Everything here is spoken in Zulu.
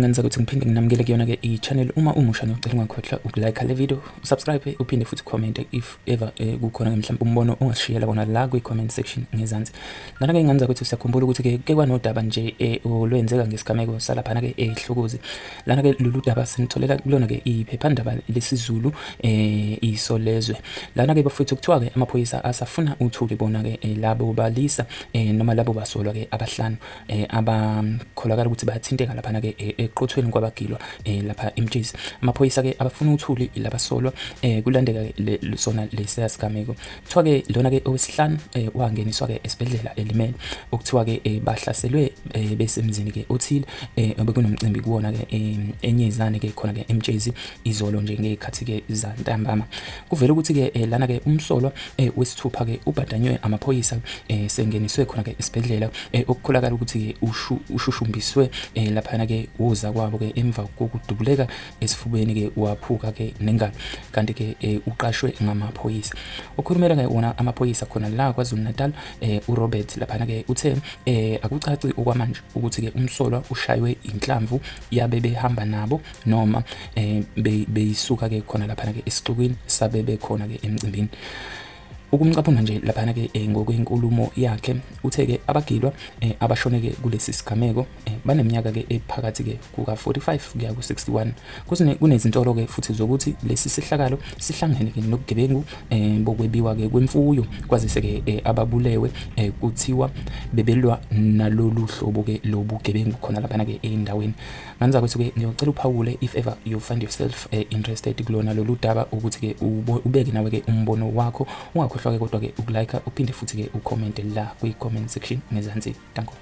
Ngenza ukuthi ngiphinde nginamukele kuyona-ke i-channel. Uma umusha, ngiyocela ungakhohlwa ukulike le video, usubscribe, uphinde futhi comment if ever kukhona mhlawumbe umbono ongasishiyela kona la kwi-comment section ngezansi. Lana-ke ngenza ukuthi siyakhumbula ukuthi-ke ke kwanodaba nje olwenzeka ngesigameko salaphana-ke eHlukuzi. Lana-ke lolu daba sinitholela kulona-ke iphephandaba lesiZulu, Isolezwe. Lana-ke bafethu, kuthiwa-ke amaphoyisa asafuna uthuli bona-ke labo balisa noma labo basolwa-ke abahlanu abakholakala ukuthi bayathinteka laphana-ke eqothweni kwabagilwa lapha eMtshezi. Amaphoyisa-ke abafuna uthuli labasolwa kulandeka sona lesiya sigameko. Kuthiwa-ke lona-ke owesihlanu wangeniswa-ke esibhedlela elimele. Okuthiwa-ke bahlaselwe besemzini-ke othile obekunomcimbi kuwona-ke eNyezane-ke khona-ke eMtshezi izolo nje ngey'khathi-ke zantambama. Kuvela ukuthi-ke lana-ke umsolwa wesithupha-ke ubhadanywe amaphoyisa, sengeniswe khona-ke esibhedlela, okukholakala ukuthi-ke ushushumbiswe laphana-ke wozakwabo-ke emva kokudubuleka esifubeni-ke waphuka-ke nengalo, kanti-ke uqashwe ngamaphoyisa. Okhulumela-ke wona amaphoyisa khona la KwaZulu-Natal, uRobert laphana-ke, uthe akucaci okwamanje ukuthi-ke umsolwa ushaywe inhlamvu yabe behamba nabo noma beyisuka-ke khona laphana-ke esixukwini sabe bekhona-ke emcimbini. Ukumcaphuna nje laphana-ke ngokwenkulumo yakhe, uthe-ke abagilwa abashone-ke kulesi sigameko baneminyaka-ke ephakathi-ke kuka-45 kuya ku-61. Kunezinsolo-ke futhi zokuthi lesi sehlakalo sihlangene-ke nobugebengu bokwebiwa-ke kwemfuyo, kwazise-ke ababulewe kuthiwa bebelwa nalolu hlobo-ke lobugebengu khona laphana-ke endaweni. Nganizakwethu-ke, ngiyocela uphawule if ever you find yourself interested kulona lolu daba, ukuthi-ke ubeke nawe-ke umbono wakho. Ungakhohlwa-ke kodwa-ke ukulike, uphinde futhi-ke ucommente la kwi-comment section ngezansi. Danko.